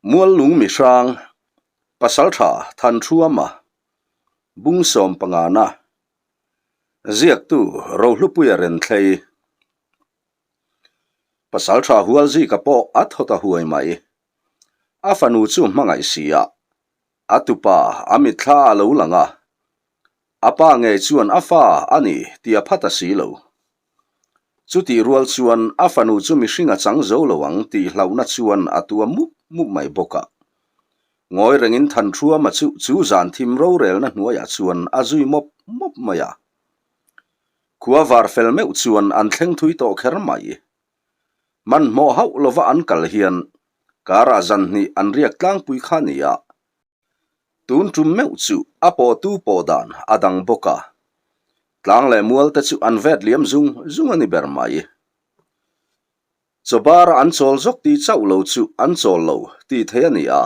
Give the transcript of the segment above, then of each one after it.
Muallung mihrang, Pasaltha Thanṭhuama, Bung Sawmpangana, Ziaktu Rohlupuia Renthlei, Pasaltha Hualzika pawh a thaw ta huai mai. A fanu chu hmangaih si a, a tupa a mitthla a lo lang a, A pa ngei chuan a fa a ni tih a pha ta si lo. Chutih rual chuan a fanu chu mihring a chang zo lo ang tih hlauhna chuan a tua mup mup mai bawk a. Ngawi rengin Thanṭhuama chu chu zan thim rorelna hnuaiah chuan a zui mawp mawp mai a. Khua var fel meuh chuan an thleng thui tawh kher mai. Hmanhmawh hauh lova an kal hian karah zan hnih an riak tlangpui kha ni a. Tun tum meuh chu a pawhtu pawh dan a dang bawk a, tlang leh mual te chu an vet liam zung zung a ni ber mai. Chawbara an chawl zawk tih chauh lo chu an chawl lo tih theih a ni a,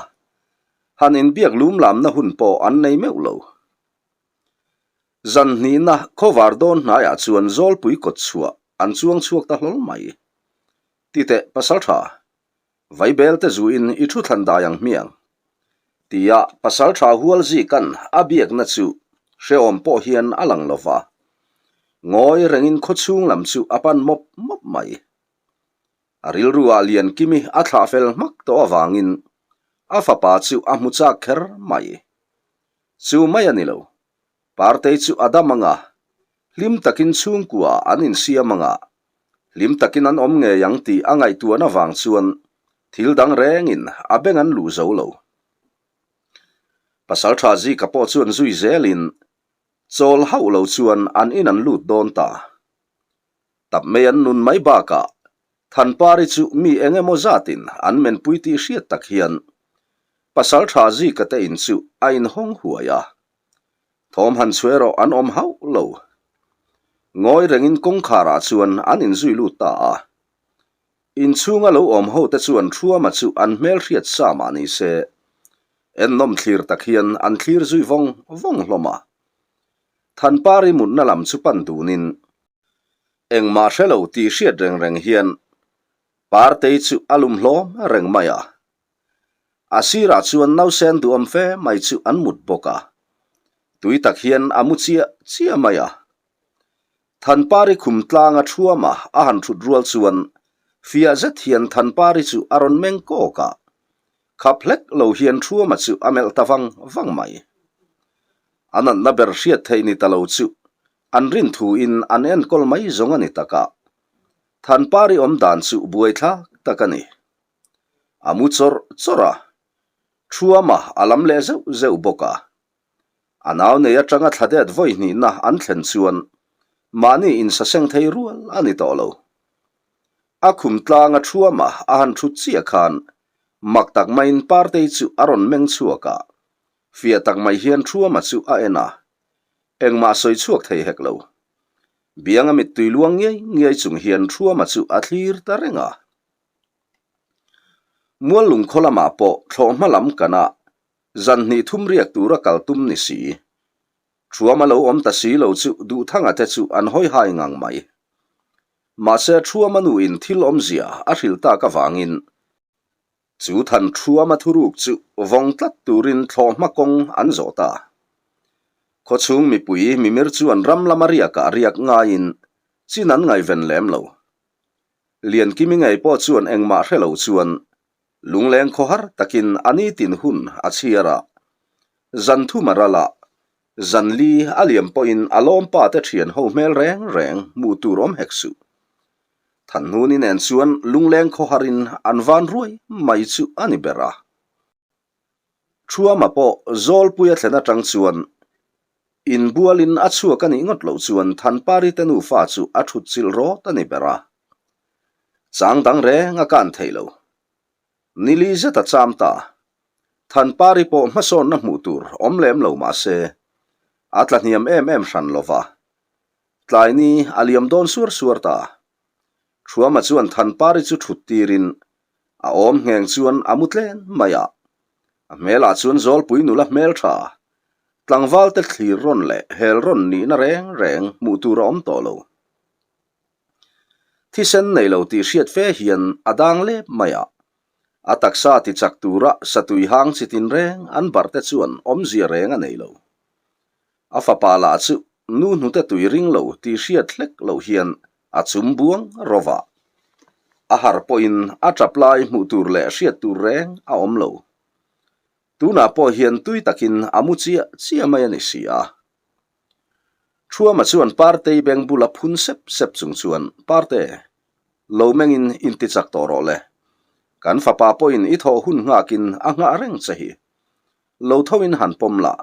han inbiak lum lamna hun pawh an nei meuh lo. Zan hnihna khawvar dawn hnaiah chuan Zawlpui kawt chhuah an chuang chhuak ta hlawl mai. Titeh Pasaltha Vaibel te zuin i thu thlan dai ang hmiang. Tia pasal tha hual zikan a biakna chu hrehawm pawh hian a lang lo va. Ngawi rengin khawchhung lam chu a pan mawp mawp mai. A rilruah Liankimi a thlah fel hmak tawh avangin a fapa chu a hmu chak kher mai. Chu mai a ni lo. Partei chu a dam ang a, hlim takin chhungkua an insiam ang a, hlim takin an awm ngei ang tih a ngaihtuahna vang chuan thil dang rengin a beng an luh zo lo. Pasaltha Zika pawh chuan zui zelin chawl hauh lo chuan an in an lut dawn ta. Tap mai an nun mai bakah Thanpari chu mi eng emaw zatin an menpui tih hriat tak hian Pasaltha Zika te in chu a inhawng huai a. Thawm han chhu erawh an awm hauh lo. Ngawi rengin kawngkharah chuan an inzui lut ta a. Inchhunga lo awm ho te chuan Thuama chu an hmel hriat sa mah ni se, ennawm thlir tak hian an thlir zui vawng vawng hlawm a. Thanpari mutna lam chu pan dunin, engmah hre lo tih hriat reng reng hian Partei chu a lum hlawm reng mai a. A sirah chuan nausen duhawm fe mai chu an mut bawk a, tui tak hian a mu chiah chiah mai a. Thanpari khum tlanga thuama a han thut rual chuan fiah zet hian Thanpari chu a rawn meng kawk a, khap hlek lo hian thuama chu a melh ta vang vang mai. A natna ber hriat theih ni ta lo chu an rin thuin an enkawl mai zawng a ni tak a, Thanpari awm dan chu buaithlak tak a ni. A mu chawrh chawrh a, Thuama a lam leh zeuh zeuh bawk a. A nau nei atanga thla det vawi hnihna an thlen chuan mahni insaseng thei rual a ni tawh lo. A khum tlanga Thuama a han thut chiah khan mak tak maiin Partei chu a rawn meng chhuak a, fiah tak mai hian Thuama chu a en a, engmah sawi chhuak thei hek lo. Bianga mittui luang ngiai ngiai chung hian Thuama chu a thlir ta reng a. Muallung khaw lamah pawh thlawhhma lam kana zan hnih thum riak tura kal tum ni si. Thuam a lo awm ta si lo chu Duhthanga te chu an hawi hai ngang mai. Mahse Thuama nuin thil awmzia a hrilh tak avangin chu than Thuama thuruk chu vawng tlat turin thlawhhma kawng an zawh ta. Khawchhung mipui mimir chuan ram lama riakah riak ngaiin chin an ngaihven lem lo. Liankimi ngei pawh chuan engmah hre lo chuan lungleng khawhar takin a nitin hun a chhiar a, zan thum a ral a, zan li a liam pawhin a lawmpa te thian ho hmel reng reng hmuh tur awm hek suh. Thanhnuni nen chuan lungleng khawharin an van ruai mai chu a ni ber a. Thuama pawh Zawlpui a thlen atang chuan inbualin a chhuak a nih ngawt loh chuan Thanpari te nufa chu a thut chilh rawt a ni ber a. Chang dang reng a kan thei lo. Nili zet a cham ta. Thanpari pawh hmasawnna hmuh tur awm lem lo mah se, a tla hniam em em hran lo va. Tlaini a liam dawn suar suar ta. Thuama chuan Thanpari chu thut tirin a awm ngheng chuan a mu tlen mai a. A hmelah chuan Zawlpui nula hmel tha, tlangval te thlir rawn leh hel rawn nihna reng reng hmuh tur a awm tawh lo. Thisen nei lo tih hriat fe hian a dang lep mai a. A taksa ti chak tura satui hang chi tinreng an barh te chuan awmzia reng a nei lo. A fapa lah chu nu hnute tui ring lo tih hriat hlek loh hian a chum buang rawva. A har pawhin a tap lai hmuh tur leh hriat tur reng a awm lo. Tunah pawh hian tui takin a mu chiah chiah mai a ni si a. Thuama chuan Partei beng bula phun sep sep chung chuan, Parte, lo mengin intichak tawh rawh le. Kan fapa pawhin i thawh hun nghakin a nghah reng che hi. Lo thoin han pawm la,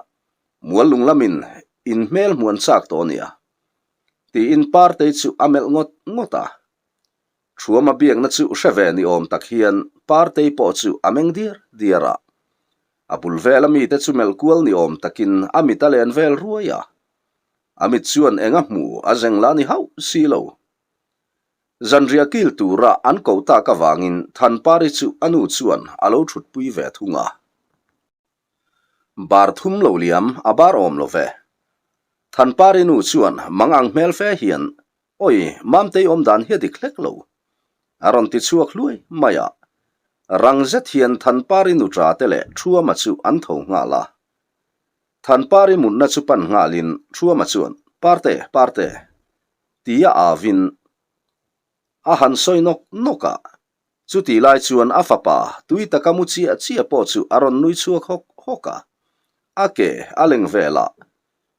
mual lung lamin in hmel hmuan chak tawh nia. Tiin Partei chu a melh ngawt ngawt a. Thuama biakna chu hre ve ni awm tak hian Partei pawh chu a meng diar diar a. A bul vela mite chu melh kual ni awm takin a mit a len vel ruai a. A mit chuan eng a hmu a zeng la ni hauh si lo. Zanriah kil tura an ko tak avangin Thanpari chu a nu chuan a lo thutpui ve thung a. Bar thum lo liam a bar awm lo ve. Thanpari nu chuan mang ang hmel fe hian Awi, Mamtei awm dan hi a dik hlek lo. A rawn ti chhuak hluai mai a. Rang zet hian Thanpari nuṭa te leh Thuama chu an tho nghal a. Thanpari mutna chu pan nghalin Thuama chuan, Parte, Parte! tia avin a han sawi nawk nawk a. Chutih lai chuan a fapa tui taka mu chiah chiah pawh chu a rawn nui chhuak hawk hawk a. A ke a leng vel a,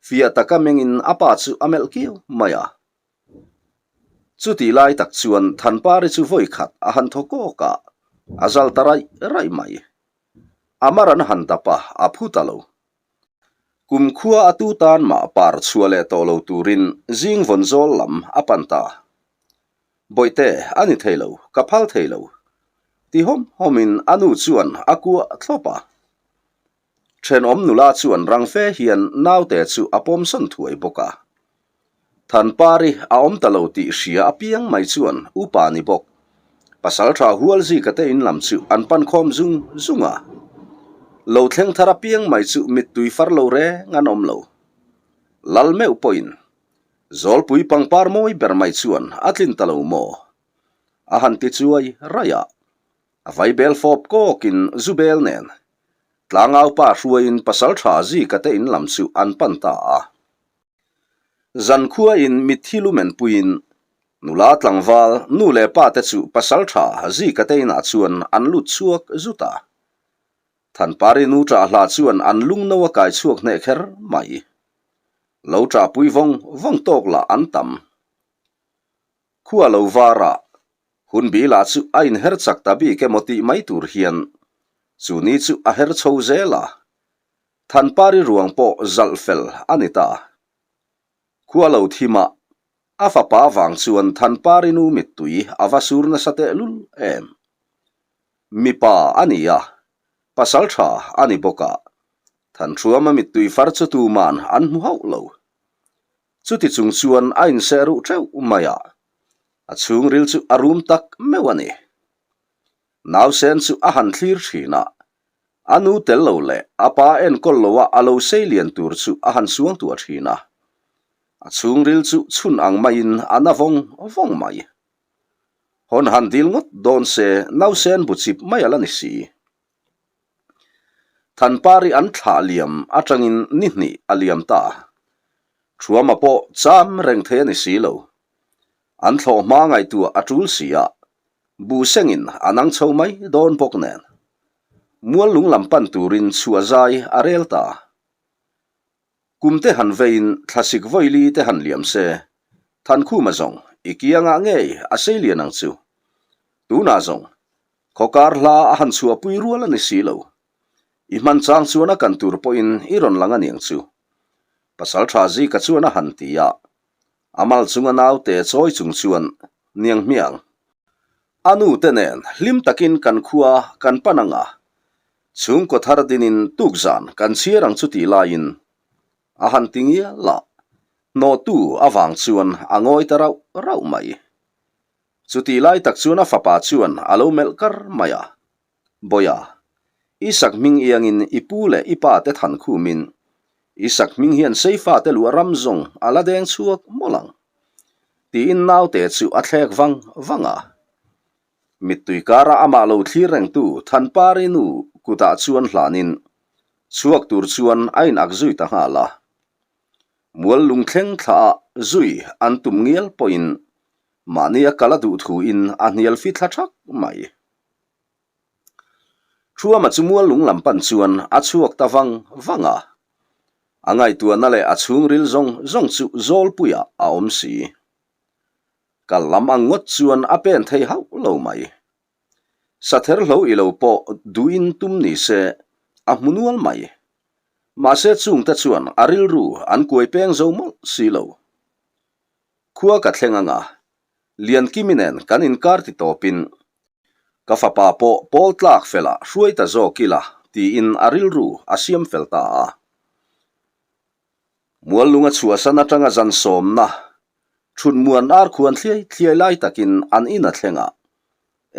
fiah taka mengin a pa chu a melh kiau mai a. Chutih lai tak chuan Thanpari chu vawi khat a han thaw kawk a, a zal ta raih raih mai. A mar an han dap a, a phu ta lo. Kum khua a tu tan mah par chhuah leh tawh lo turin zing vawn zawl lam a pan ta. Bawihte, a ni thei lo, ka phal thei lo. Ti hawm hawmin a nu chuan a kuah thlawp a. Thenawm nula chuan rang fe hian naute chu a pawm sawn thuai bawk a. Thanpari a awm ta lo tih hria apiang mai chuan upa ni bawk. Pasaltha Hualzika te in lam chu an pan khawm zung zung a. Lo thleng thar apiang mai chu mittui far lo reng an awm lo. Lal meuh pawhin Zawlpui pangpar mawi ber mai chuan a tlin ta lo maw? A han ti chuai raih a. A vaibel fawp kawkin zu bel nen tlangau pa hruaiin pasaltha Zika te in lam chu an pan ta a. Zankhuain mitthi lumen puiin nula tlangval nu leh pa te chu pasaltha Zika te inah chuan an lut chhuak zut a. Thanpari nu ṭah hla chuan an lungno a kai chhuak hneh kher mai. Lo ṭahpui vawng vawng tawk lah an tam. Khua lo varah hun bilah chu a inher chak ta bik emaw tih mai tur hian chu ni chu a her chho zel a, Thanpari ruang pawh zalh fel a ni ta. Khua lo thimah a fapa vang chuan Thanpari nu mittui a va sur nasa tehlul em. Mipa a ni a, pasal tha a ni bawk a, Thanhruama mittui far chu tuman an hmu hauh lo. Chuti chung chuan a inseh ruh teuh mai a, a chhungril chu a rum tak meuh a ni. Nausen chu a han thlir thin a, a nu tel lo leh a pa enkawl loa a lo sei lian tur chu a han suang tuah thin a, a chhungril chu chhun ang maiin a na vawng vawng mai. Hawn han dil ngawt dawn se nausen bu chip mai a la ni si. Thanpari an thlah liam atangin ni hnih a liam ta. Thuama pawh cham reng thei a ni si lo. An thlawh hma ngaihtuah a tul si a, bu sengin a nang chho mai dawn bawk nen. Mual lung lam pan turin chhuah zai a rel ta. Kum te han veiin thlasik vawili te han liam se, Thankhuma zawng i kiangah ngei a sei lian ang chu. Tunah zawng khawkar hla a han chhuahpui rual a ni si lo. I hman chang chuan a kan tur pawhin i rawn lang a niang chu. Pasaltha Zika chuan a han ti a, a mal chunga naute chawi chung chuan niang hmiang. A nu te nen hlim takin kan khua kan pan ang a, chhungkaw thar dinin tukzan kan chhiar ang chu tih laiin a han ti ngial a, hnawhtu avang chuan a ngawi ta rauh rauh mai. Chutih lai tak chuan a fapa chuan a lo melh kar mai a, Bawia, i sak hming iangin i pu leh i pa te than khumin i sak hming hian Seifa te luah ram zawng a la deng chhuak mawlh ang. Tiin naute chu a thlek vang vang a. Mittui kara amah lo thlir rengtu Thanpari nu kutah chuan hlanin chhuak tur chuan a in ak zui ta nghal a. Mual lungthleng thlaah zui an tum ngial pawhin mahni a kal a duh thuin a hnial fi thla thak mai. Thuama chu mual lung lam pan chuan a chhuak ta vang vang a. A ngaihtuahna leh a chhungril zawng zawng chu Zawlpuiah a awm si. Kal lam ang ngawt chuan a pen thei hauh lo mai. Sather hlo i lo pawh duhin tum ni se a hmu nual mai. Mahse chungte chuan a rilru an kuai peng zo mawlh si lo. Khua ka thleng anga Liankimi nen kan inkar ti tawpin ka fapa pawh pawl tlak felah hruai ta zawk ila tiin a rilru a siam fel ta a. Muallunga chhuahsan atanga zan sawmna thut muan ar khuan thliai thliai lai takin an in a thleng a.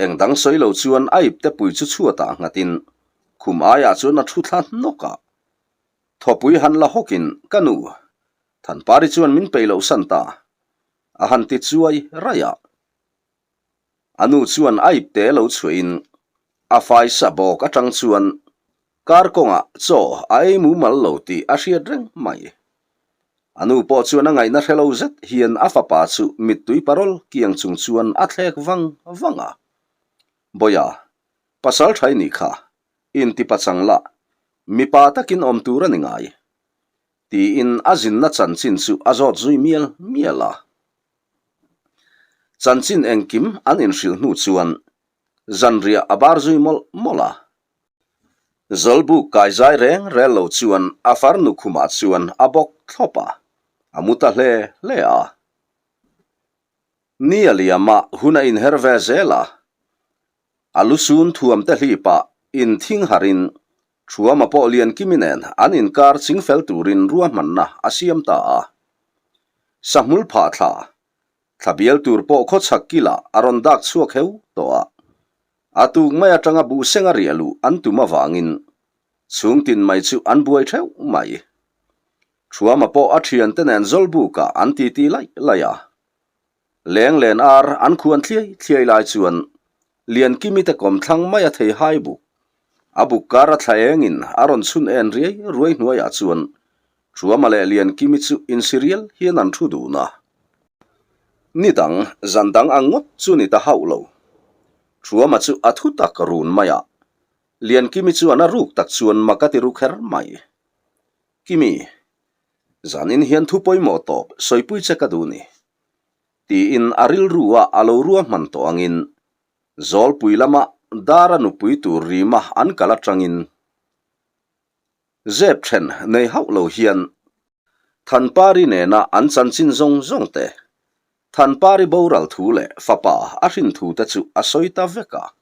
Eng dang sawi lo chuan a ipte pui chu chhuatah nghatin khum aiah chuan a thu thla hnawk a. Thawpui han la hawkin ka nu Thanpari chuan min peih loh san ta. A han ti chuai raih a. A nu chuan a ipte lo chhuahin a faisa bawk atang chuan kar kawngah chaw a ei mumal lo tih a hriat reng mai. A nu pawh chuan a ngaihna hre lo zet hian a fapa chu mittui parawl kiang chung chuan a thlek vang vang a. Bawia, pasal thai nih kha, intipachang la, mipa takin awm tur a ni ngai. Tiin a zinna chanchin chu a zawt zui mial mial a. Chanchin engkim an inhrilh hnu chuan zanriah a bar zui mawlh mawlh a. Zawlbuk kaizai reng rel lo chuan a farnu khumah chuan a bawk thlawp a, a mu ta hle hle a. Ni a liam a, hun a inher ve zel a. A lusun thuam te hlipah inthing harin Thuama pawh Liankimi nen an inkar chingfel turin ruahmanna a siam ta a. Sahmul phah thla, thla bial tur pawh khawchhak kilah a rawn dak chhuak heu tawh a. A tuk mai atanga buhseng a riah luh an tum avangin chhungtin mai chu an buai theuh mai. Thuama pawh a thiante nen Zawlbukah an titi laih laih a. Leng len ar an khuan thliai thliai lai chuan Liankimi te kawm thlang mai a thei hai buk. A buk kar a thla engin a rawn chhun en riai ruai hnuaiah chuan Thuama leh Liankimi chu insirial hian an thu dun a. Ni dang, zan dang ang ngawt chu ni ta hauh lo. Thuama chu a thu tak run mai a, Liankimi chuan a ruk tak chuan mak a ti ru kher mai. Kimi, Zanin hian thu pawimawh tawp sawipui che ka duh ni. Tiin a rilru a a lo ruahman tawh angin Zawlpui lama Dara nupui tur rima an kal atangin zep then nei hauh lo hian Thanpari nena an chanchin zawng zawng te, Thanpari boral thu leh fapa a hrin thu te chu a sawi ta vek a.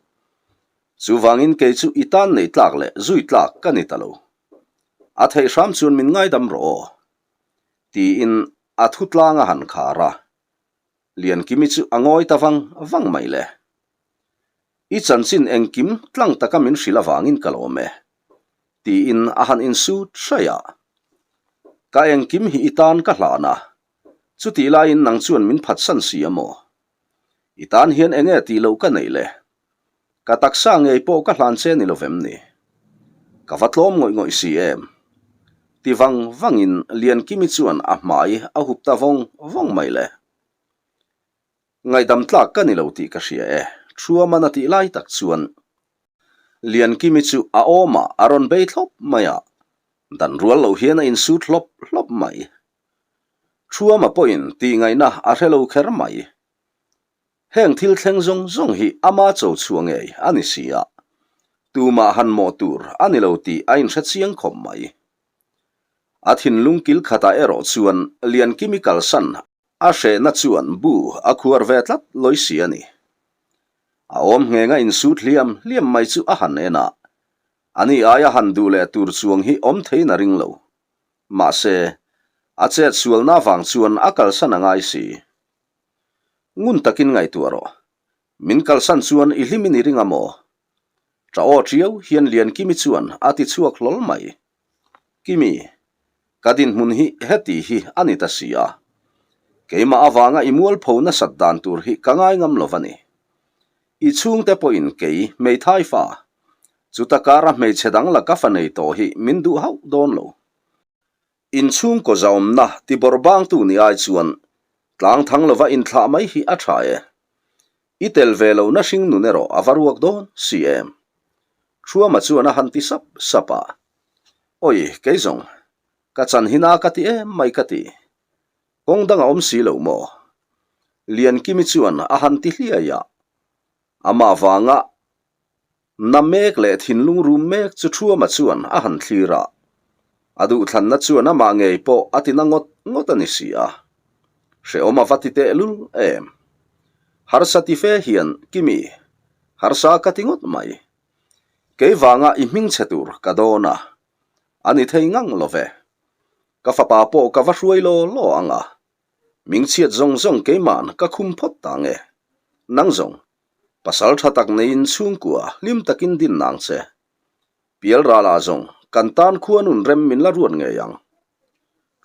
Chuvangin kei chu i tan neih tlak leh zui tlak ka ni ta lo. A theih hram chuan min ngaidam rawh aw, tiin a thu tlang a han khar a. Liankimi chu a ngawi ta vang vang mai le. I chanchin engkim tlang taka min hrilh avangin ka lawm e, tiin a han insut hraih a. Ka engkim hi i tan ka hlan a, chutih laiin nang chuan min phatsan si a maw? I tan hian enge tih loh ka neih le? Ka taksa ngei pawh ka hlan che ni lovem ni? Ka va tlawm ngawih ngawih si em? Ti vang vangin Liankimi chuan a hmai a hup ta vawng vawng mai le. Ngaihdam tlak ka ni lo tih ka hria e, Thuaman a tih lai tak chuan Liankimi chu a awmah a rawn bei thlawp mai a, dan rual loh hian a insut hlawp hlawp mai. Thuama pawhin tihngaihna a hre lo kher mai. Heng thil thleng zawng zawng hi ama cho chhuah ngei a ni si a, tumah han mawh tur a ni lo tih a inhre chiang khawp mai. A thinlung kil khatah erawh chuan Liankimi kalsan a hrehna chuan bu a khuar ve tlat lawi si a ni. A awm nghenga insut hliam hliam mai chu a han en a, ani aia han duh leh tur chuang hi awm theiin a ring lo. Mahse, a chet sualna avang chuan a kalsan a ngai si. Ngun takin ngaihtuah rawh. Min kalsan chuan i hlimin i ring a maw? Ṭa aw ṭiau hian Liankimi chuan a ti chhuak hlawl mai. Kimi, ka dinhmun hi heti hi a ni ta si a. Keimah avanga i mualpho nasat dan tur hi ka ngai ngam lo va ni. I chhungte pawhin kei hmeithai fa, chuta kara hmeichhe dang laka fa nei tawh hi min duh hauh dawn lo. Inchhungkaw zaawmna tibawrhbangtu ni ai chuan tlang thang lova inthlah mai hi a tha e. I tel ve lohna hring nun erawh a va ruak dawn si em? Thuama chuan a han ti sap sap a. Awi, kei zawng, ka chan hi na ka ti em mai ka ti. Kawng dang a awm si lo maw? Liankimi chuan a han ti hliai a. Amah vanga Na mek leh thinlung rum mek chu Thuama chuan a han thlir a. A duhthlanna chuan amah ngei pawh a tina ngawt ngawt a ni si a. Hrehawm a va ti tehlul em. Harsa ti fe hian Kimi, harsa ka ti ngawt mai. Kei vanga i hmingchhe tur ka dawn a. A ni thei ngang lo ve. Ka fapa pawh ka va hruai law law ang a. Mingchhiat zawng zawng keima'n ka khum phawt ta nge. Nang zawng, Pasal tha tak neiin chhungkua hlim takin din nang che. Pial ralah zawng kan tan khua nun rem min la ruat ngei ang.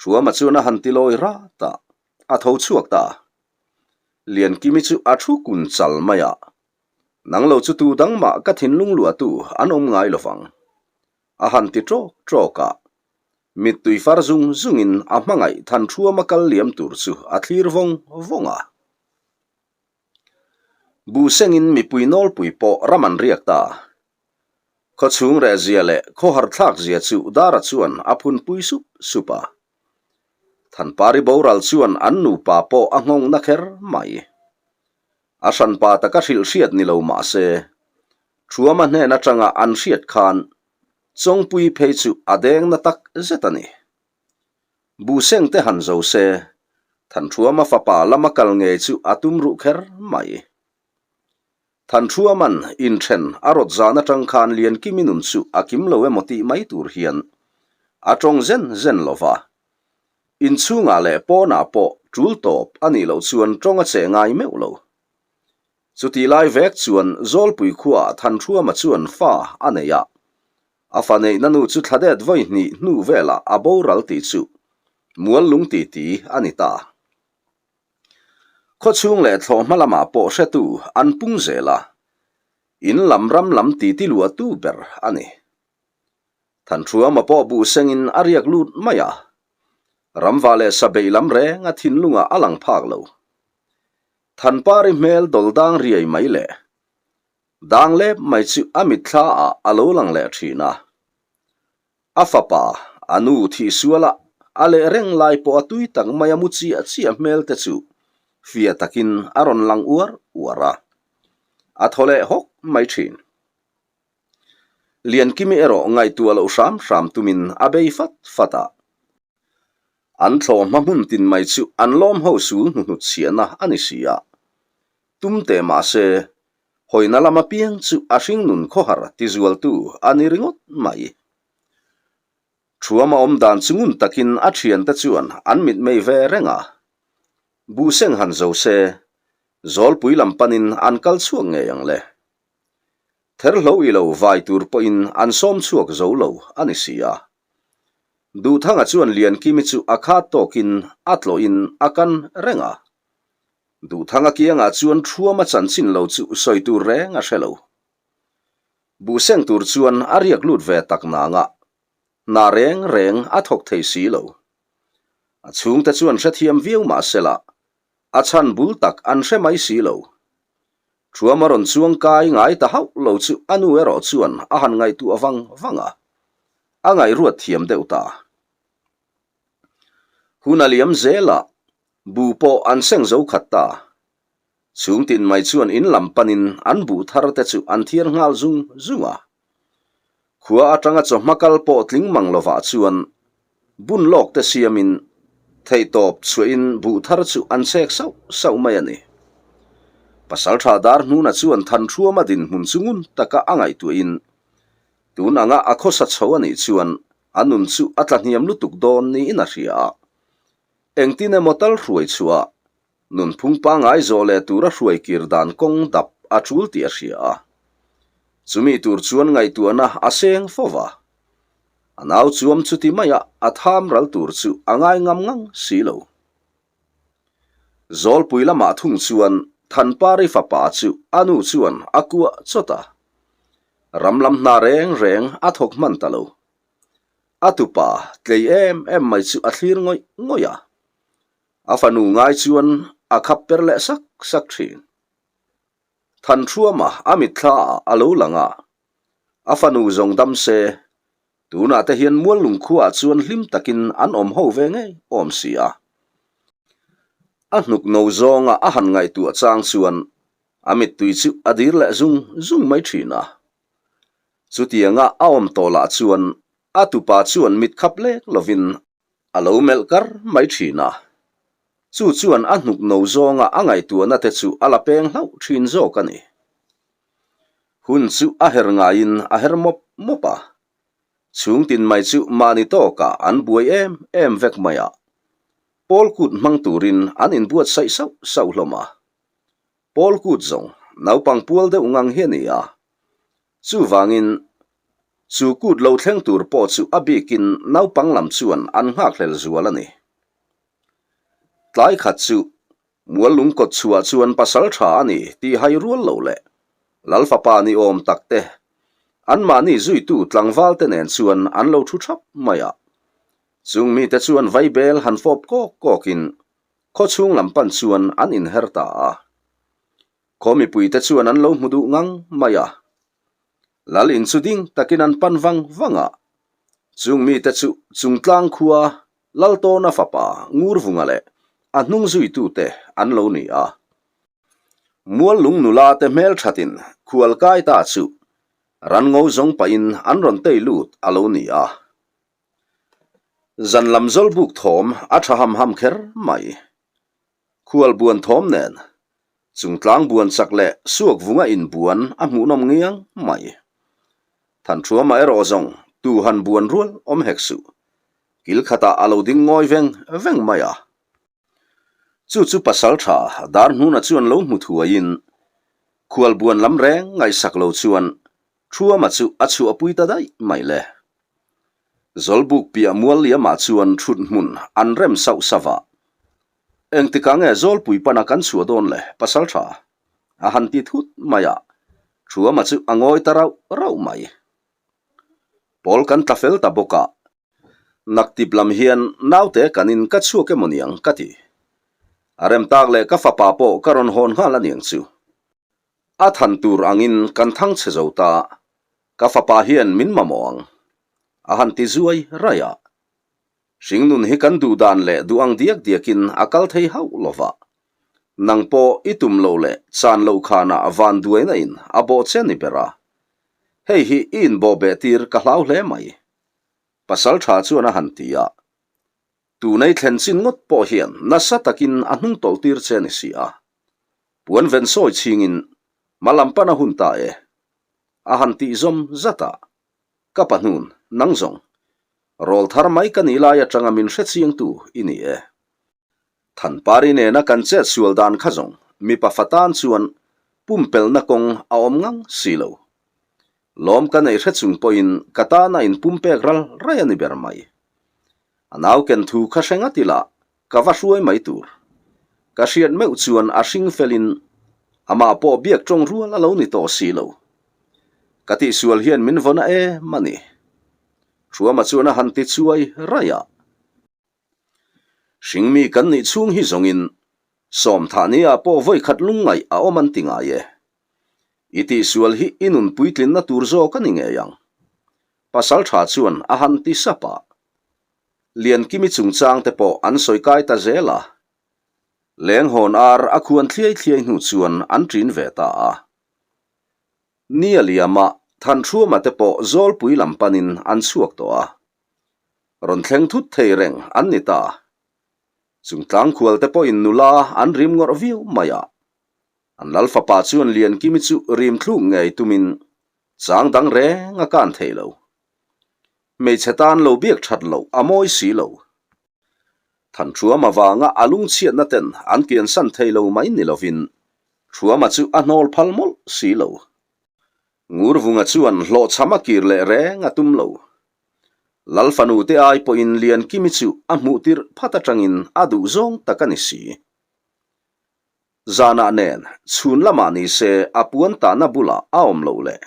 Thuama chuan a han ti lawi rat a, a tho chhuak ta. Liankimi chu a thu kun chal mai a, Nang lo chu tu dang mah ka thinlung luahtu an awm ngai lo vang. A han ti ṭawk ṭawk a, mittui far zung zungin a hmangaih Thanṭhuama kal liam tur chu a thlir vawng vawng a. Buhsengin mipui nawlpui pawh ram an riak ta. Khaw chhung reh zia leh khaw har thlak zia chu Dara chuan a phunpui sup sup a. Thanpari boral chuan an nupa pawh a nghawng na kher mai. A hranpa taka hrilh hriat ni lo mah se, Thuama hnen atanga an hriat khan Chawngpui phei chu a deng na tak zet a ni. Buhseng te han zo se, Thanṭhuama fapa lama kal ngei chu a tum ruh kher mai. Thanṭhuaman inṭhen a rawt zan aṭang khan Liankimi nun chu a kim lo emaw tih mai tur hian a ṭawng zen zen lo va. Inchhungah leh pawnah pawh ṭul tawp a nih loh chuan ṭawng a cheh ngai meuh lo. Chutih lai vek chuan Zawlpui khuaah Thanṭhuama chuan fa a nei a, A fa neihna nu chu thladet vawi hnih hnu velah a boral tih chu mual lung ti ti a ni ta. Khawchhung leh thlawh hma lamah pawh hretu an pung zel a, in lam ram lam ti ti luahtu ber a ni. Thanṭhuama pawh buh sengin a riak lut mai a, ramva leh sa beih lam reng a thinlungah a lang phak lo. Thanpari hmel dawldang riai mai leh Dang lep mai chu a mitthla ah a lo lang leh thin a. A fapa, a nu thih suala a leh reng lai pawh a tui tak mai a mu chiah chiah hmel te chu fia takin a rawn lang uar uar a. A thaw leh hawk mai thin. Liankimi erawh ngaihtuah loh hram hram tumin a bei fat fat a. An thlawh hma hmun tin mai chu an lawm ho sul hnuhnut chhiahna a ni si a. Tum teh mah se, hawina lam apiang chu a hringnun khawhar tizualtu a ni ringawt mai. Thuama awm dan chu ngun takin a thiante chuan an mitmei ve reng a. Buhseng han zo se, Zawlpui lam panin an kal chhuak ngei ang le. Therhlo i lo vai tur pawhin an sawm chhuak zo lo a ni si a. Duhthanga chuan Liankimi chu a khat tawkin a tlawhin a kan reng a. Duhthanga kiangah chuan Thuama chanchin lo chu sawi tur reng a hre lo. Buhseng tur chuan a riak lut ve tak nanga hna reng reng a thawk thei si lo. A chhungte chuan hrethiam viau mah sela a chhan bul tak an hre mai si lo. Thuama rawn chuang kai ngai ta hauh lo chu a nu erawh chuan a han ngaihtuah vang vang a, a ngaihruat thiam deuh ta. Hun a liam zelah Bu pawh an seng zo khat ta. Chhung tin mai chuan in lam panin an buh thar te chu an thiar nghal zung zung a. Khua atanga chawhma kal pawh tling mang lovah chuan bun lawk te siamin theihtawp chhuahin buh thar chu an chek sauh sauh mai a ni. Pasaltha Darhnuna chuan Thanhruama dinhmun chu ngun taka a ngaihtuahin tun anga a khawsa chho a nih chuan a nun chu a tlahniam lutuk dawn niin a hria a. Engtin emaw tal hruai chhuah, nunphung pangngai zawh leh tura hruai kir dan kawng dap a tul tih a hria a. Chumi tur chuan ngaihtuahna a seng fo va. A nau chuam chuti maia a tham ral tur chu a ngai ngam ngang si lo. Zawlpui lamah thung chuan. Thanpari fapa chu a nu chuan a kuah chawt a. Ram lam hna reng reng a thawk hman ta lo. A tupa tlei em em mai chu a thlir ngawih ngawih a. A fanu ngai chuan a khap per leh sak sak thin. Thanhruama a mitthla ah a lo lang a, a fanu zawng dam se, tunah te hian Muallung khuaah chuan hlim takin an awm ho ve ngei awm si a. A hnuk no zawnga a han ngaihtuah chang chuan a mittui chu a dir leh zung zung mai thin a. Chutianga a awm tawh lah chuan a tupa chuan mit khap lek lovin A lo melh kar mai thin a, chu chuan a hnuk no zawnga a ngaihtuahna te chu a la peng hlauh thin zawk a ni. Hun chu a her ngaiin a her mawp mawp a, chhungtin mai chu mahni tawkah an buai em em vek mai a, Pawl kut hmang turin an inbuatsaih sauh sauh hlawm a. Pawl kut zawng naupang pual deuh ngang hi a ni a, Chuvangin, chu kut lo thleng tur pawh chu a bikin naupang lam chuan an nghakhlel zual a ni. Tlai khat chu Muallung kawt chhuah chuan pasal tha a ni tih hai rual lo leh Lalfapa ni awm tak te, anmahni zuitu tlangval te nen chuan an lo thu thap mai a. Chung mite chuan vaibel han fawp kawk kawkin khawchhung lam pan chuan an inher ta a. Khaw mipuite chuan an lo hmu duh ngang mai a. Lal in chu ding takin an pan vang vang a. Chung mite chu Chungtlang khua Laltawna fapa Ngurvunga leh a hnung zuitute an lo ni a. Muallung nula te hmelthatin khualkai ta chu ranngo zawng pahin an rawn tei lut a lo ni a. Zan lam zawlbuk thawm a tha ham ham kher mai. Khual buan thawm nen chungtlang buan chak leh suak vunga inbuan a hmuhnawm ngiang mai. Thanṭhuama erawh zawng tu han buan rual awm hek suh. Kil khatah a lo ding ngawi veng veng mai a. Chu chu pasal tha Darhnuna chuan lo hmu thuaiin khual buan lam reng ngaihsak lo chuan Ṭhuama chu a chhuahpui ta daih mai le. Zawlbuk piah mual liamah chuan ṭhut hmun an rem sauh sauh a. Engtikah nge Zawlpui pana kan chhuah dawn le, pasal ṭha? A han ti thut mai a, Ṭhuama chu a ngawi ta rauh rauh mai. Pawl kan tla fel ta bawk a, naktip lam hian naute kanin ka chhuak emaw niang ka ti. A rem tak leh ka fapa pawh ka rawn hawn nghal aniang chu. A than tur angin kan thang chhe zo ta, ka fapa hian min mamawh ang. A han ti zuai raih a. Hringnun hi kan duh dan leh duh ang diak diakin a kal thei hauh lo va. Nang pawh i tum loh leh chan loh khanah van duaina in a bawh che ni ber a. Hei hi i inbawh beh tir ka hlau hle mai. Pasal tha chuan a han ti a. Tunei thlen chin ngawt pawh hian nasa takin a hnung tawlh tir che ni si a. Puan ven sawi chhingin hma lam pan a hun ta e. A han tih zawm zat a, Ka pahnun, nang zawng. Rawl thar mai ka nih lai atanga min hre chiangtu i ni e. Thanpari nena kan chet sual dan kha zawng mipa fa tan chuan pumpelhna kawng a awm ngang si lo. Lawm ka neih hre chung pawhin ka tana inpumpek ral raih a ni ber mai. A nau ken thu kha hre ngat ila ka va hruai mai tur. Ka hriat meuh chuan a hring felin amah pawh biak tawng rual a lo ni tawh si lo. Ka tihsual hian min vawn a em a ni. Thuama chuan a han ti chuai raih a. Hringmi kan nih chhung hi zawngin sawmthah ni ah pawh vawi khat lungngaih a awm an ti ngai e. I tihsual hi i nun puitlinna tur zawk a ni ngei ang. Pasal tha chuan a han ti sap a. Liankimi chungchang te pawh an sawi kai ta zel a. Lenghawn ar a khuan thliai thliai hnu chuan an ṭin ve ta a. Ni a liam a, Thanhruama te pawh Zawlpui lam panin an chhuak tawh a. Rawn thleng thut thei reng an ni ta. Chung tlangkhual te pawhin nula an rim ngawrh viau mai a. An lal fapa chuan Liankimi chu rim thluk ngei tumin chang dang reng a kan thei lo. Hmeichhe tan lo biak that loh a mawi si lo. Thanṭhuam avanga a lungchhiatna ten an kiansan thei lo mai ni lovin Ṭhuama chu a hnawl phal mawlh si lo. Ngurvunga chuan hlawhchham a kir leh reng a tum lo. Lal fanu te ai pawhin Liankimi chu a hmuh tirh phat atangin a duh zawng tak a ni si. Zanah nen chhun lamah ni se a puan tahna bulah a awm loh leh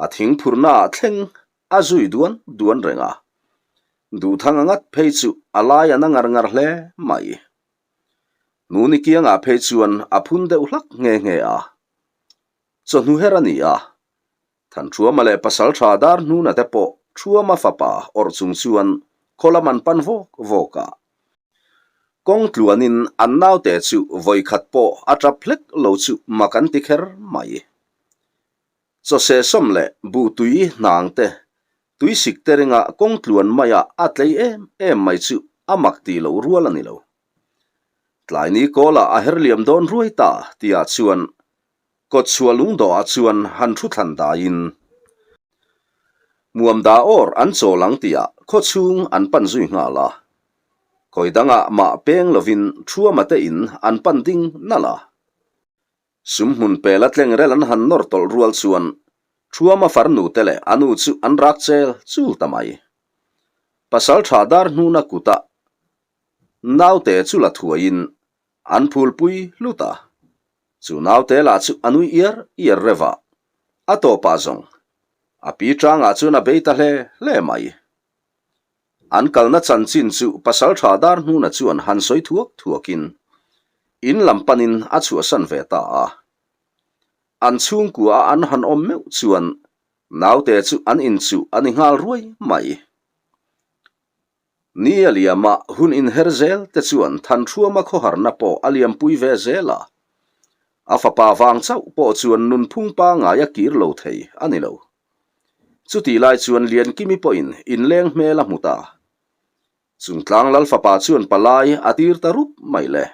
a thing phurnaah thleng a zui duan duan reng a. Duhthang a ngat phei chu a lai a na ngar ngar hle mai. Hnuni kiangah phei chuan a phun deuh hlak nghe nghe a. Chawhnu her a ni a, Thanṭhuama leh Pasalṭha Darhnuna te pawh Ṭhuama fapa awrh chung chuan khaw lam an pan vawk vawk a. Kawng tluanin an naute chu vawikhat pawh a ṭap hlek lo chu mak an ti kher mai. Chawseh sawm leh buhtui hnang te, tuisik te ringa kawng tluan maia a tlei em em mai chu a mak tih loh rual a ni lo. Tlaini kawlah a her liam dawn ruai ta tihah chuan Kawtchhuah lungdawhah chuan han thu thlan daiin Muamda awr an chawl ang tihah khawchhung an pan zui nghal a. Khawi dangah mah peng lovin Thuama te in an pan ding nalh a. Sumhmun pela tleng rel an han nawr tawlh rual chuan Thuama farnu te leh a nu chu an rak chel chul ta mai. Pasaltha dar hnuna kutah naute chu la thuaiin An phulpui hlut a, chu naute lah chu a nui iar iar reuh a, a tawpah zawng a pi tangah chuan a bei ta hle hle mai. An kalna chanchin chu Pasaltha Darhnuna chuan han sawi thuak thuakin in lam panin a chhuahsan ve ta a. An chhungkua a an han awm meuh chuan naute chu an inchuh a ni nghal ruai mai. Ni a liama hun inher zel te chuan Thanhruama khawharna pawh a liampui ve zel a. A fapa vang chauh pawh chuan nunphung pangngai a kir lo thei a ni lo. Chutih lai chuan Liankimi pawhin inleng hmel a hmu ta. Chungtlang Lal fapa chuan palai a tir ta rup mai le.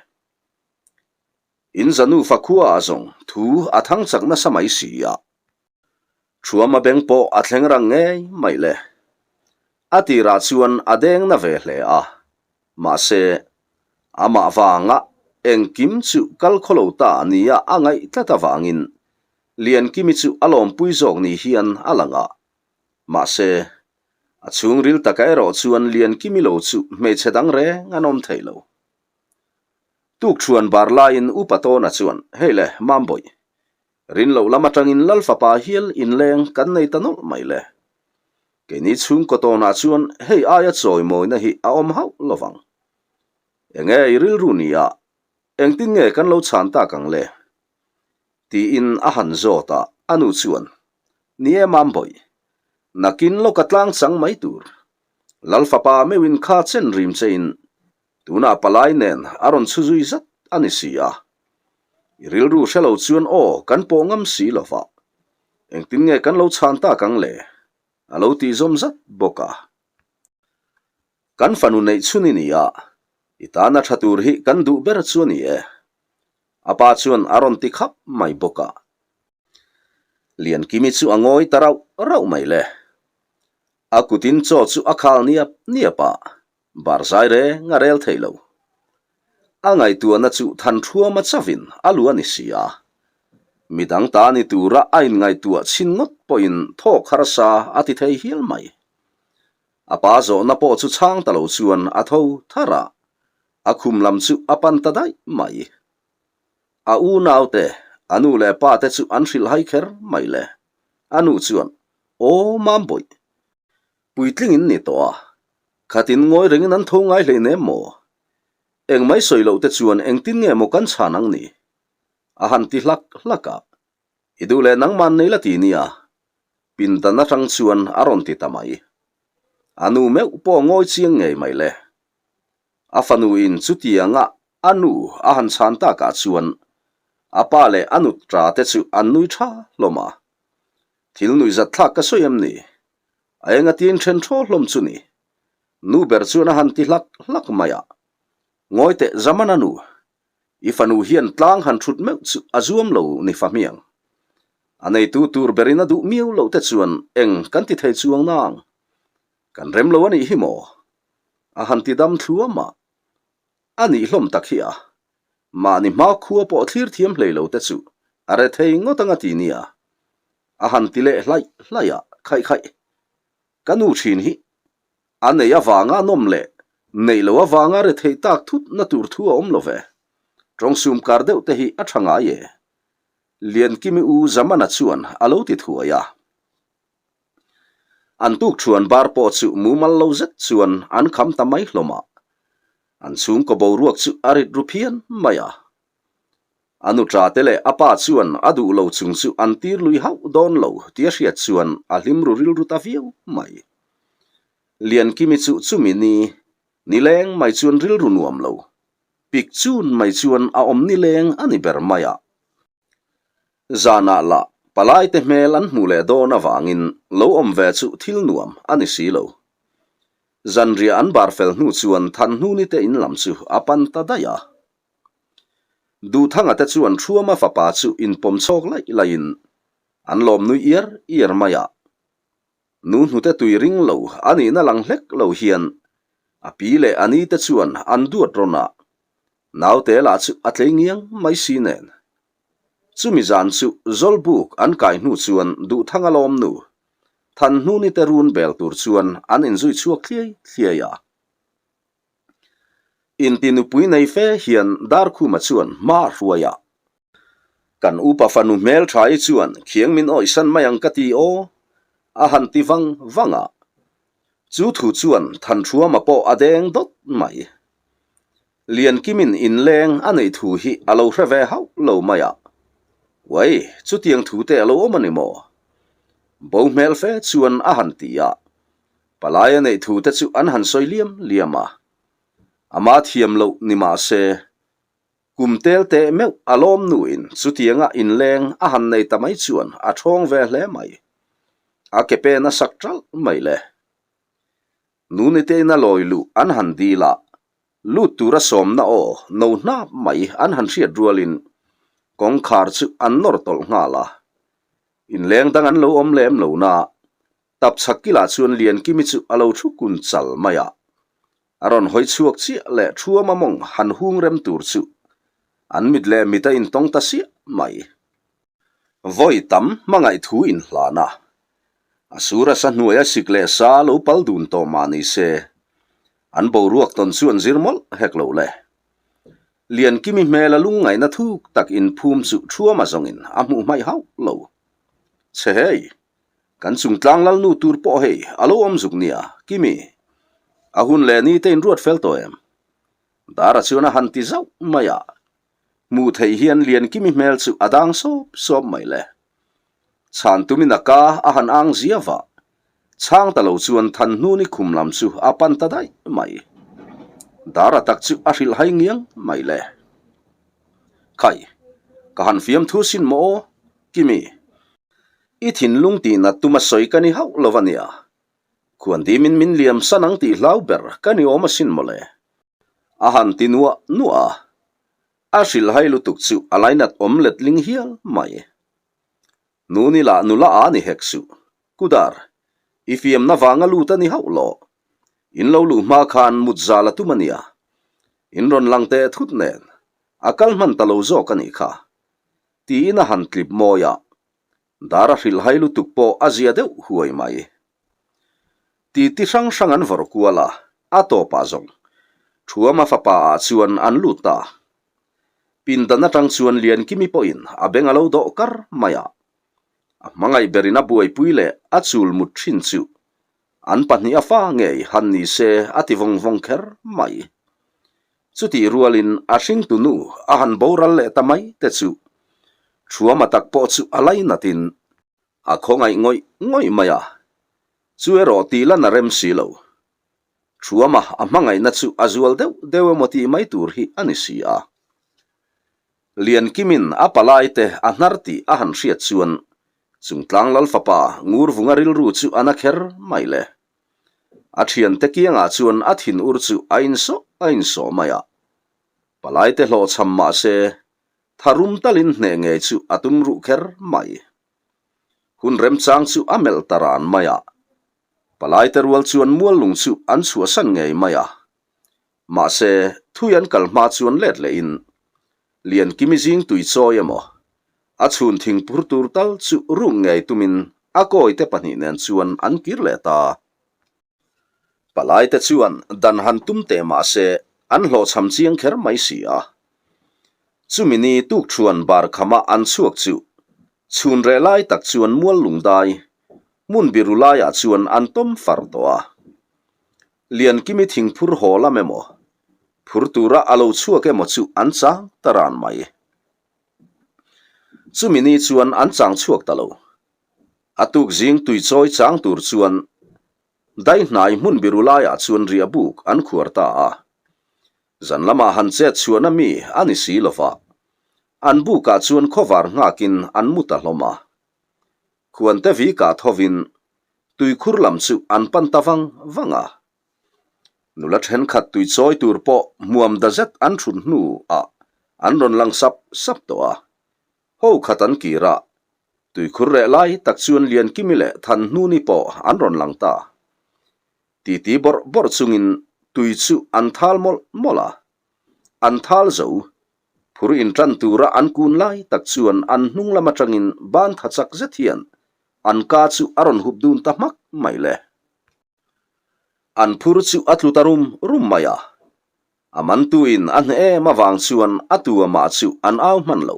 In zanu fakhuaah zawng thu a thang chak nasa mai si a. Thuama beng pawh a thleng rang ngei mai le. A tirah chuan a deng na ve hle a, mahse, amah vanga engkim chu kal khaw lo ta nia a ngaih tlat avangin Liankimi chu a lawmpui zawk ni hian a lang a. Mahse, a chhungril taka erawh chuan Liankimi lo chu hmeichhe dang reng an awm thei lo. Tukṭhuan bar laiin Upa Tawna chuan, Hei le, Mambawih, Rin loh lam atangin Lal fapa hial inleng kan nei ta nawlh mai le. Keini chhungkaw tawnah chuan hei aia chawimawina hi a awm hauh lo vang. Enge i rilru ni a, engtin nge kan lo chhan tak ang le? Tiin a han zawt a, a nu chuan, Ni e Mambawih, nakin lawka tlang chang mai tur. Lal fapa meuhin kha chen rim chein Tunah palai nen a rawn chhu zui zat a ni si a. I rilru hre lo chuan aw kan pawh ngam si lo va, engtin nge kan lo chhan tak ang le? A lo tih zawm zat bawk a. Kan fanu neih chhun i ni a, i tana tha tur hi kan duh ber chu a ni e. A pa chuan a rawn ti khap mai bawk a. Liankimi chu a ngawi ta rauh rauh mai le. A kutin chaw chu a khal niap niap a, Bar zai reng a rel thei lo. A ngaihtuahna chu Thanṭhuama chavin a lu a ni si a. Midang ta ni tura a inngaihtuah chhin ngawt pawhin thawk harsa a ti thei hial mai. A pa zawhna pawh chu chhang ta lo chuan a tho thar a, a khum lam chu a pan ta daih mai. A unaute, a nu leh pa te chu an hrilhhai kher mai le. A nu chuan, Aw Mambawih, puitling in ni tawh a, Khatin ngawi rengin an tho ngai hleinem maw? Engmai sawi loh te chuan engtin nge maw kan chhan ang ni? A han ti hlak hlak a. I duh leh nangman nei la ti nia. Pindan atang chuan a rawn ti ta mai. A nu meuh pawh ngawi chiang ngei mai le. A fanu in chutianga a nu a han chhan takah chuan a pa leh a nut ta te chu an nui tha hlawm a. Thil nuihzat thlak ka sawi em ni? A enga tin then thaw hlawm chu ni. Nu ber chuan a han ti hlak hlak mai a. Ngawi teh Zamana nu, i fanu hian tlang han thut meuh chu a zuam lo ni fa hmiang. A neitu tur berin a duh miau loh te chuan eng kan ti thei chuang nang. Kan rem lo a nih hi maw? A han ti dam thluam a. A nih hlawm tak hi a. Mahni hma khua pawh thlir thiam hlei lo te chu a re thei ngawt anga ti nia. A han ti leh hlaih hlaih a, Khaih khaih, ka nu thin hi a nei avanga nawm leh neih loh avanga re theih tak thut na tur thu a awm lo ve. Tawngsum kar deuh te hi a tha ngai e. Liankimi u Zamana chuan a lo ti thuai a. An tuk thuan bar pawh chu mumal lo zet chuan an kham ta mai hlawm a. An chhungkaw boruak chu a rit ru phian mai a. A nuṭa te leh a pa chuan a duh lo chung chu an tir lui hauh dawn lo tia hriat chuan a hlim ru rilru ta viau mai. Liankimi chu chumi ni nileng mai chuan rilru nuam lo. Pik chun mai chuan a awm nileng a ni ber mai a. Zanah lah palaite hmel an hmuh leh dawn avangin lo awm ve chu thil nuam a ni si lo. Zanriah an bar fel hnu chuan Thanhnuni te in lam chu a pan ta daih a. Duhthanga te chuan Thuama fapa chu inpawm chhawk laih laihin an lawm nui iar iar mai a. Nu hnute tui ring lo a nihna lang hlek lo hian a pi leh a ni te chuan an duat rawn a, naute lah chu a tlei ngiang mai si nen. Chumi zan chu Zawlbuk an kai hnu chuan Duhthanga lawm nu, Thanhnuni te run bel tur chuan an inzui chhuak thliai thliai a. Inti nupui nei fe hian Darkhuma chuan hma a hruai a. Kan upa fanu hmel tha i chuan khiang min awihsan mai ang ka ti aw, a han ti vang vang a. Chu thu chuan Thanṭhuama pawh a deng dawt mai. Liankimin inleng a neih thu hi a lo hre ve hauh lo mai a. Uai, chutiang thu te a lo awm a ni maw? Bo hmel fe chuan a han ti a. Palai a neih thu te chu an han sawi liam liam a. Ama thiam loh ni mah se, kum tel teh meuh a lawm nuin chutianga inleng a han nei ta mai chuan a ṭhawng ve hle mai. A ke pen a sak ṭalh mai le. Nuniteina lawi luh an han dil a, lut tura sawmna aw no hnap mai an han hriat rualin kawngkhar chu an nawr tawlh nghal a. Inleng dang an lo awm lem lo na, Tapchhak kilah chuan Liankimi chu a lo thu kun chal mai a. A rawn hawi chhuak chiah leh Thuama mawng han hung rem tur chu an mit leh mit a intawng ta siah mai. Vawi tam hmangaih thu inhlan a, a sur a sa hnuai a sik leh sa lo pal dun tawh mah ni se, an boruak tawn chu an zir mawlh hek lo le. Liankimi hmel a lungngaihna thuk tak inphum chu Thuama zawngin a hmuh hmaih hauh lo. Chhe hei! Kan chungtlang lalnu tur pawh hei a lo awm zuk nia, Kimi. A hun leh ni te inruat fel tawh em? Dara chuan a han ti zauh mai a, hmuh theih hian Liankimi hmel chu a dang sawp sawp mai le. Chhan tumin a ka a han ang zia vah. Chhang ta lo chuan Thanhnuni khum lam chu a pan ta daih mai. Dara tak chu a hrilh hai ngiang mai le. Khai, ka han fiamthu sin maw aw, Kimi. I thinlung tihnat tuma sawi ka ni hauh lo a nia. Khuan dimin min liam san ang tih hlau ber ka ni awm asin mawle. A han ti nuah nuah a. A hrilhhai lutuk chu a lainat awm letling hial mai. Nuni lah nula a ni hek suh. Kudar, i fiamna vanga lut a ni hauh lo. In lo luh hma khan mut zal a tum a nia. In rawn lang teh thut nen, a kal hman ta lo zawk a nih kha. Tiin a han tlip mawi a. Dar a hrilhhai lutuk pawh a zia deuh huai mai. Titi hrang hrang an vawrh kual a, a tawpah zawng Thuama fapa ah chuan an lut ta. Pindan atang chuan Liankimi pawhin a beng a lo dawh kar mai a. A hmangaih berin a buaipui leh a chul mut thin chu an pahnih a fa ngei han ni se a ti vawng vawng kher mai. Chutih rualin a hringtu nu a han boral leh ta mai te chu Thuama tak pawh chu a lainatin a khawngaih ngawih ngawih mai a, chu erawh tih lan a rem si lo. Thuama a hmangaihna chu a zual deuh deuh emaw tih mai tur hi a ni si a. Liankimin a palai te a hnar tih a han hriat chuan Chungtlang Lalfapa Ngurvunga rilru chu a na kher mai le. A thiante kiangah chuan a thin ur chu a insawh a insawh mai a. Palaite hlawhchham mah se, tharum talin hneh ngei chu a tum ruh kher mai. Hun remchang chu a melh ta ran mai a. Palaite rual chuan muallung chu an chhuahsan ngei mai a. Mahse, thui an kal hma chuan let lehin Liankimi zing tui chawi emaw, a chhun thingpur tur tal chu ruk ngei tumin a kawite pahnih nen chuan an kir leh ta. Palaite chuan dan han tum teh mah se an hlawhchham chiang kher mai si a. Chumi ni tukṭhuan bar khama an chhuak chu chhun reh lai tak chuan mual lungdai hmun biru laiah chuan an tawm far tawh a. Liankimi thingphur haw lam emaw, phur tura a lo chhuak emaw chu an chang ta ran mai. Chumi ni chuan an chang chhuak ta lo. A tuk zing tuichawi chang tur chuan Daihnai hmun biru laiah chuan riah buk an khuar ta a. Zan lamah han chet chhuahna mi a ni si lo va, an bukah chuan khawvar nghakin an mu ta hlawm a. Khuante vikah thovin tuikhur lam chu an pan ta vang vang a. Nula thenkhat tuichawi tur pawh hmuam da zet an thut hnuah an rawn lang sap sap tawh a. Ho khat an kir a, tuikhur reh lai tak chuan Liankimi leh Thanhnuni pawh an rawn lang ta. Titi bawrh bawrh chungin tui chu an thal mawlh mawlh a. An thal zo, phur intan tura an kun lai tak chuan an hnung lam atangin ban tha chak zet hian an ka chu a rawn hup dun ta hmak mai le. An phur chu a tlu ta rum rum mai a. A mantuin a hneh em avang chuan a tu amah chu an au hman lo.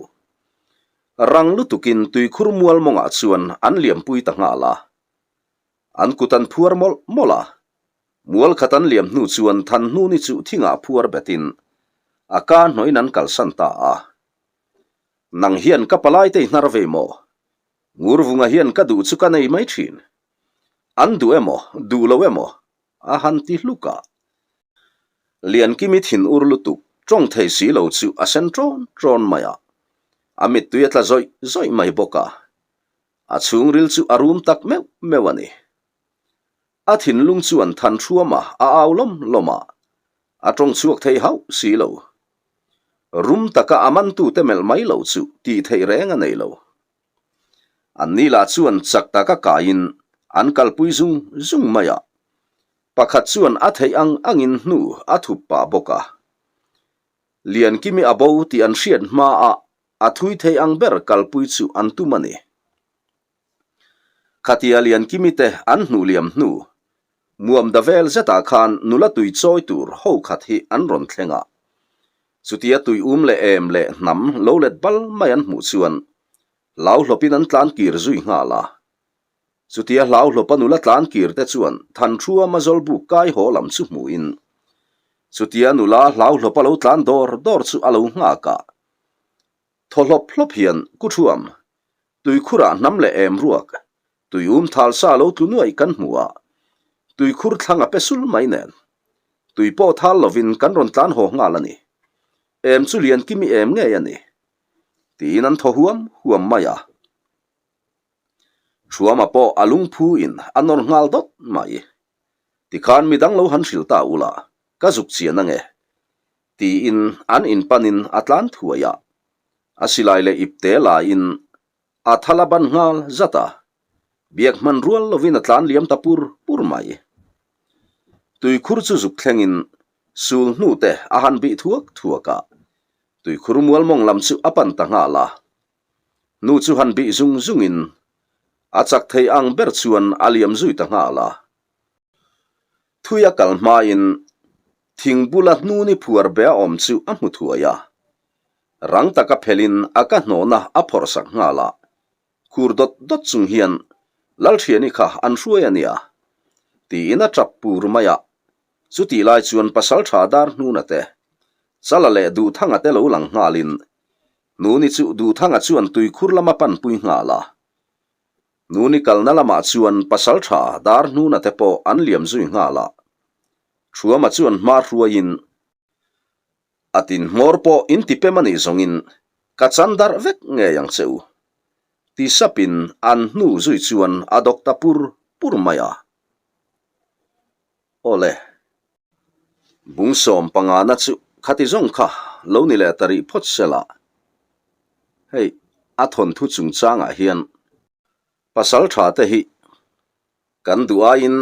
Rang lutukin tuikhur mual mawngah chuan an liampui ta nghal a. An kut an phuar mawlh mawlh a, mual khat an liam hnu chuan Thanhnuni chu thingah phuar betin a ka hnawhin an kalsan ta a. Nang hian ka palai te i hnar vei maw? Ngurvunga hian ka duh chu ka nei mai thin. An duh emaw, duh lo emaw a han ti hluk a. Liankimi thin ur lutuk tawng thei si lo chu a sen ṭawn ṭawn mai a, a mittui a tla zawih zawih mai bawk a. A chhungril chu a rum tak meuh meuh a ni. A thinlung chuan than hruam a, a au lawm lawm a, a tawng chhuak thei hauh si lo. Rum taka a mantute melh mai lo chu tih theih reng a nei lo. An ni lah chuan chak taka kaiin an kalpui zung zung mai a, pakhat chuan a theih ang angin hnu a thup pah bawk a. Liankimi a bo tih an hriat hmaah A thui thei ang ber kalpui chu an tum a ni. Khatia Liankimi te an hnuh liam hnu, muam da vel zetah khan nula tui chawi tur ho khat hi an rawn thleng a. Chutia tui um leh em leh hnam lo let bal mai an hmuh chuan hlauhlawpin an tlan kir zui nghal a. Chutia hlauhlawpa nula tlan kir te chuan Thanthruama zawlbuk kai haw lam chu hmuhin chutia nula hlauhlawpa lo tlan dawr dawr chu a lo nghak a. Thaw hlawp hlawp hian Kuthuam, tuikhurah hnam leh em ruak, tuium thal sa lo tlu nuaih kan hmu a, tuikhur thlang a pe sul mai nen. Tui pawh thal lovin kan rawn tlan haw nghal a ni. Em chu Liankimi em ngei a ni. Tiin an thaw huam huam mai a. Thuama pawh a lungphu in a nawr nghal dawt mai. Tikhan midang lo han hrilh ta ula, ka zuk chian ange. Tiin an in panin a tlan thuai a. A silai leh ipte laiin a thal a ban nghal zat a. Biak hman rual lovin a tlan liam ta pur pur mai. Tuikhur chu zuk thlengin sul hnute a han bih thuak thuak a. Tuikhur mual mawng lam chu a pan ta nghal a. Nu chu han bih zung zungin a chak thei ang ber chuan a liam zui ta nghal a. Thui a kal hmain thing bula hnuni phuar be a awm chu a hmu thuai a. Rang taka phelin a ka hnawhna a phawrh sak nghal a. Khur dawt dawt chung hian Lalthiani kha an hruai a nia tiin a tap pur mai a. Chutih lai chuan pasaltha dar hnuna te, Chala leh Duhthanga te lo lang nghalin Nuni chu Duhthanga chuan tuikhur lama panpui nghal a. Nuni kalna lamah chuan pasaltha dar hnuna te pawh an liam zui nghal a. Thuama chuan hma hruaiin a tin hmawr pawh in ti pem a nih zawngin ka chan darh vek ngei ang che u. Ti sapin an hnu zui chuan a dawk ta pur pur mai a. Awle. Bung sawm pangana chu khati zawng kha lo ni leh ta rih phawt sela. Hei, a thawnthu chungchangah hian pasal tha te hi kan duh aiin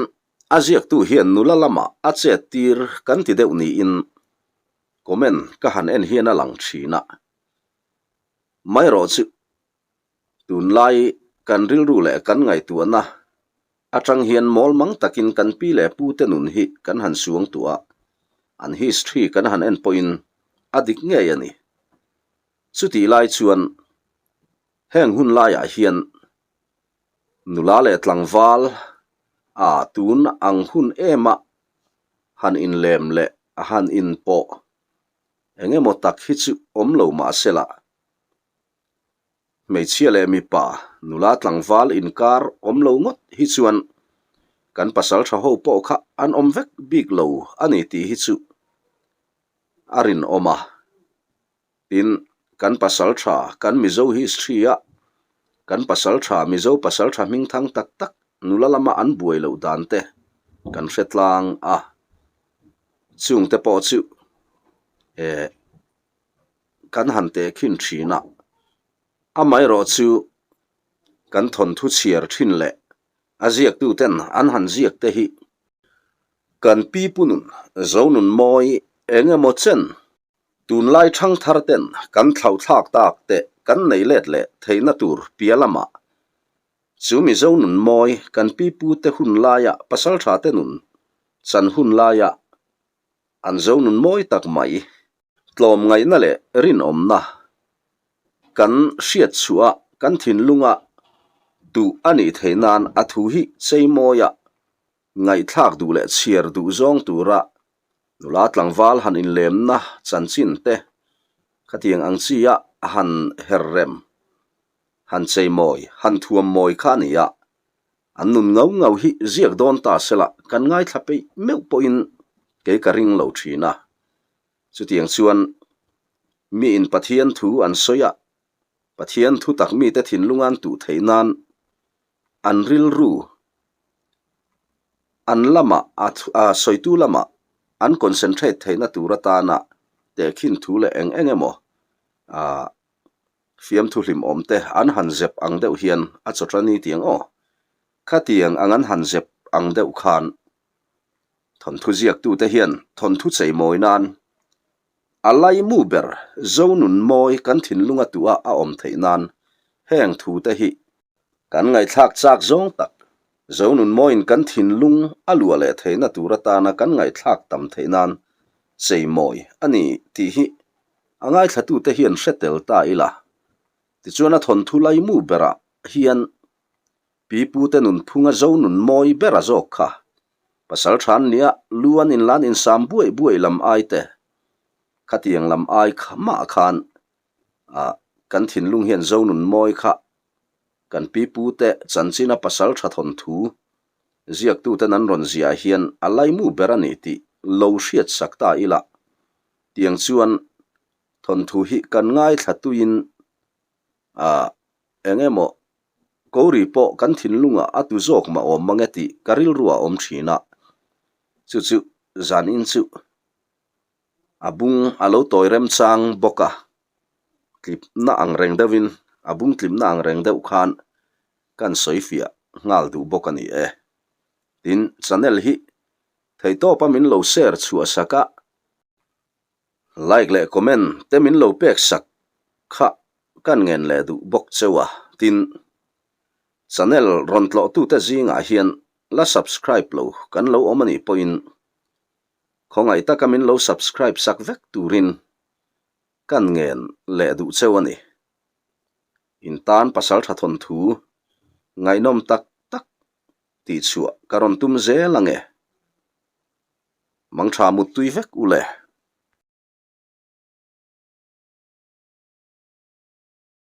a ziaktu hian nula lamah a chet tir kan ti deuh niin comment ka han en hian a lang thin a. Mai erawh chu tunlai kan rilru leh kan ngaihtuahna Atang hian mawl mang takin kan pi leh pu te nun hi kan han suang tuah a, an history kan han en pawhin a dik ngei a ni. Chutih lai chuan heng hun laiah hian nula leh tlangval a tun ang hun ema han inlem leh a han inpawh eng emaw tak hi chu awm lo mah sela, hmeichhia leh mipa nula tlangval inkar awm lo ngawt hi chuan kan pasal tha ho pawh kha an awm vek bik lo a ni tih hi chu a rinawm a. Tin, kan pasal tha, kan Mizo history-a kan pasal tha, Mizo pasal tha hmingthang tak tak nula lama an buai loh dan te kan hre tlang a. Chungte pawh chu eh kan han tehkhin thin a, amaherawh chu kan thawnthu chhiar thin leh a ziaktuten an han ziak te hi kan pipu nun, Zonun mawi eng emaw chen Tunlai thangthar ten kan thlauhthlak tak te kan nei let leh theihna tur piah lamah chu Mizo nun mawi kan pipu te hun laia pasaltha te nun chan hun laia an zo nun mawi tak mai tlawmngaihna leh rinawmna kan hriat chhuah kan thinlunga duh a nih theih nan a thu hi cheimawiah ngaihthlak duh leh chhiar duh zawng tura Nula tlangval han inlemna chanchin te khatiang ang chi a han her rem, han cheimawi, han thuam mawi kha a ni a. An nun ngau ngau hi ziak dawn ta sela kan ngaithla peih meuh pawhin kei ka ring lo thin a. Chutiang chuan miin Pathian thu an sawi a, Pathian thu tak mite thinlung an tuh theih nan an rilru an lamah a sawitu lamah an concentrate theihna tur atana tehkhin thu leh eng eng emaw ah fiamthu hlimawm te an han zep ang deuh hian a chaw tan ni tiang aw. Khatiang ang an han zep ang deuh khan thawnthu ziaktute hian thawnthu cheimawi nan A laimu ber Zonun mawi kan thinlunga tuah a awm theih nan heng thu te hi kan ngaihthlak chak zawng tak. Zonun mawiin kan thinlung a luah leh theihna tur atana kan ngaihthlak tam theih nan cheimawi a ni tih hi a ngaithlatute hian hre tel ta ila. Tichuan a thawnthu laimu berah hian Pipute nunphunga Zonun mawi bera zawk kha Pasal than nia lu an inlan insam buai buai lam ai te, khatiang lam ai kha mah khan ah kan thinlung hian Zonun mawi kha kan pipu te chanchina pasal tha thawn thu ziaktu ten an rawn ziah hian a laimu ber a ni tih lo hriat sak ta ila tiang chuan thawnthu hi kan ngaithla tuiin ah eng emaw Kori pawh kan thinlungah a tu zawk mah awm mang e tih ka rilru a awm thin a, chu chu zanin chu a bung a lo tawi remchang bawk a, tlipna ang reng deuhin a bung tlipna ang reng deuh khan kan sawi fiah nghal duh bawk a ni e. Tin, channel hi theihtawpa min lo share chhuah sak a, Like leh comment te min lo pek sak kha kan ngen leh duh bawk cheu a, tin channel rawn tlawh tute zingah hian la subscribe lo kan lo awm a nih pawhin khawngaih taka min lo subscribe sak vek turin kan ngen leh duh cheu a ni. In tan pasal tha thawnthu ngaihnawm tak tak tihchhuah ka rawn tum zel ange. Mangtha muttui vek u le.